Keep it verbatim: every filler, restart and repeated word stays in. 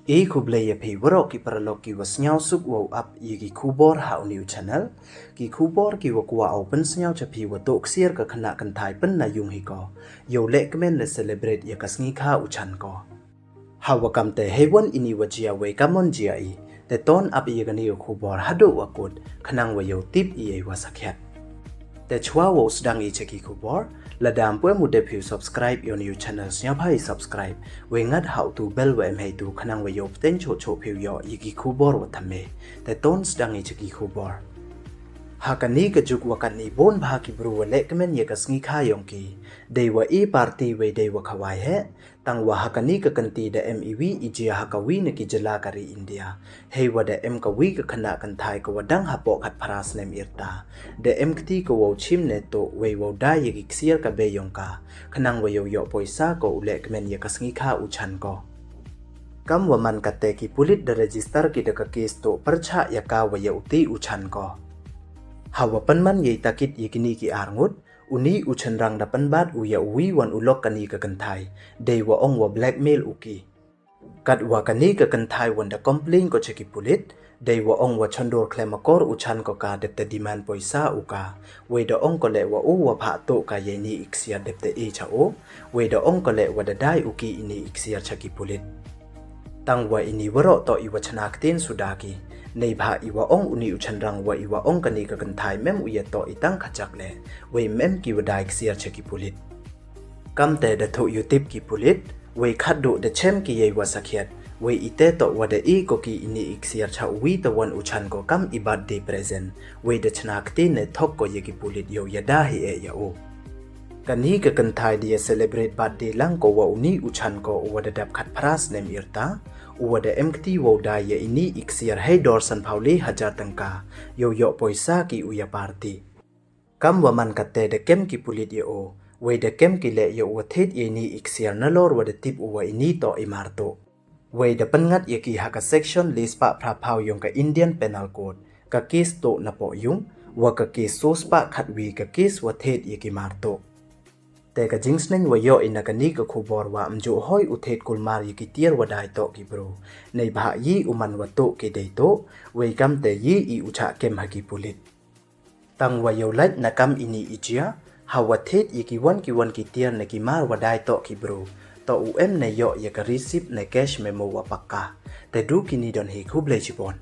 E khublei ya phi waroh ki paralok ki wa sniawsuk wow ap ya ki khubor ha u new channel. Ki khubor ki wa kwah u pynsniaw cha phi wa toh ksiar ka khynnah kynthai pyn na yung hi ko. Yow lehkmen le celebrate ya ka sngi kha u chan ko. Ha wa kam te hei wan ini wa jia wei kamon jia i. Te ton ap ya kani ka khubor haduh wa kut khnang wa yow tip i ei wa sakhiat. Te chwa wow sdang i cha ki khubor, lada ym pu em u dep phi u subscribe ya u new channel, sniawbha i subscribe, wei ngat ha u tu bell wa em hei tu khnang wa yow pteng choh choh phi u yoh ya ki khubor wa thymme. Te ton sdang i cha ki khubor. Ha kani ka juk wa katni bun bha ki bru wa lehkmen ya ka sngi kha yong ki. Dei wa i party wei dei wa khawai he. Tang wa ha kani ka kynti da em i wi i jia ha ka wi na ki jylla ka ri India. Hei wa da em ka wi ka khynnah kynthai ka wa dang hapoh khatphra snem irta. Da em kti ka wow chim ne toh wei wow dai ya ki ksiar ka bei yong ka. Khnang wa yow yoh poisa ko u lehkmen ya ka sngi kha u chan ko. Kam wa man kate ki pulit da register ki da ka case toh pyrchah ya ka wa ya u ti u chan ko. Ha wa pynman ya i takit ya kini ki ar ngut, uni u chynrang da pynbat u ya u wi wan u lok kani ka kynthai, dei wa ong wa blackmail u ki. Kat wa kani ka kynthai wan da complain ko cha ki pulit, dei wa ong wa chondor khlem akor u chan ko ka dep te demand poisa u ka, wei da ong ko le wa u wa phah toh ka ya ini i ksiar dep te e cha u, wei da ong ko le wa da dai u ki ini i ksiar cha ki pulit. Tang wa ini waroh toh i wa chna ktien suda ki. Neibhah i wa ong uni u chynrang wa i wa ong kani ka kynthai mem u ya toh i tang khajak le. Wei mem ki wa dai ksiar cha ki pulit. Kam te da thoh u tip ki pulit. Wei khatduh da chem ki yei wa sakhiat. Wei i te toh wa da i ko ki ini i ksiar cha u wi ta wan u chan ko kam i birthday present. Wei da chna ktien ne thok ko ya ki pulit yow ya da hi e ya u. Kani ka kynthai da ya celebrate birthday lang ko wa uni u chan ko u wa da dap khatphra snem irta, u wa da em kti wow dai ya ini i ksiar hei dor sanphaw le hajar tyngka, yow yoh poisa ki u ya party. Kam wa man kate da kem ki pulit ya u, wei da kem ki le ya u wa thied ya ini i ksiar nalor wa da tip u wa ini toh i mar toh. Wei da pynngat ya ki ha ka section le spah phra phaw yong ka Indian Penal Code, ka case toh na poh yung, wa ka case so spah khatwi ka case wa thied ya ki mar toh. Te ka jingsneng wa yoh i na kani ka khubor wa ym ju hoi u thied kulmar ya ki tiar wa dai toh ki bru. Neibhah yi u man wa toh ki dei toh, wei kam te yi i u chah kem ha ki pulit. Tang wa yow lait na kam ini i jia, ha wa thied ya ki wan ki wan ki tiar ne ki mar wa dai toh ki bru. Toh u em ne yoh ya ka receipt ne cash memo wa pakka. Te du kini don hi, khublei chibon.